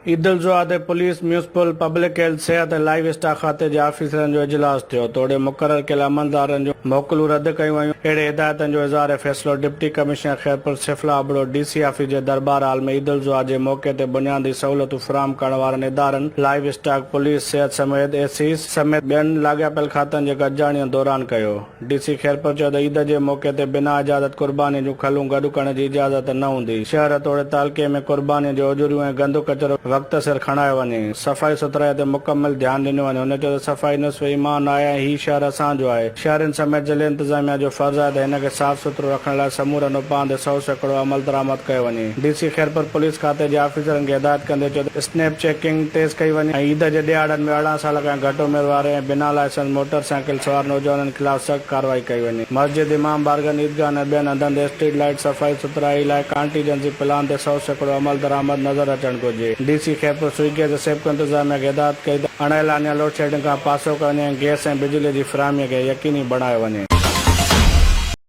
عيد الاضحيٰ تي police, municipal, public health, صحت ۽ live stock کاتي جي آفيسرن جو اجلاس ٿيو، توڙي مقرر ڪيل عملدارن جون موڪلون رد ڪيون ويون، اهڙي هدايتن جو اظهار ۽ فيصلو deputy commissioner Khairpur Saifullah Abro D C office جي درٻار هال ۾ عيد الاضحيٰ جي موقعي تي بنيادي سهولتون فراهم ڪرڻ وارن ادارن لائيو اسٽاڪ، پوليس، صحت سميت اي سيز سميت ٻين لاڳاپيل کاتن جي گڏجاڻيء دوران ڪيو. ڊي سي خيرپور چيو ته عيد جي موقعي تي بنا اجازت قرباني جون کلون گڏ ڪرڻ جي اجازت نه هوندي، شهر توڙي تعلقي ۾ قرباني جون اجوريون ۽ گند ڪچرو وقت سر کڻايو وڃي، صفائي سٿرائي تي مڪمل ڌيان ڏنو وڃي، هن چيو ته صفائي نصف ايمان آهي ۽ هي شهر اسان جو آهي، شهرين سميت ضلعي انتظاميا جو فرض آهي ته هن کي صاف سٿرو رکڻ لاء سمورن اپائن تي 100% عملدرآمد ڪيو وڃي. ڊي سي خيرپور پوليس کاتي جي آفيسرن کي هدايت ڪندي چيو ته اسنيپ چيڪنگ تيز ڪئي وڃي ۽ عيد جي ڏهاڙن ۾ 18 سال کان گهٽ عمر واري ۽ بنا لائسنس موٽر سائيڪل سوار نوجوانن خلاف سخت ڪارروائي ڪئي وڃي. مسجد، امام بارگن، عيدگاهن ۽ ٻين هنڌن تي اسٽريٽ لائيٽ، صفائي سٿرائي لاء ڪانٽيجنسي پلان تي 100% عملدرآمد نظر اچڻ گهرجي. ڊي سي خيرپور سوئي گئس ۽ سيپڪو انتظاميا کي هدايت ڪئي ته اڻ اعلانيه لوڊشيڊنگ کان پاسو ڪيو وڃي ۽ گئس ۽ بجلي جي فراهمي کي يقيني بڻايو وڃي.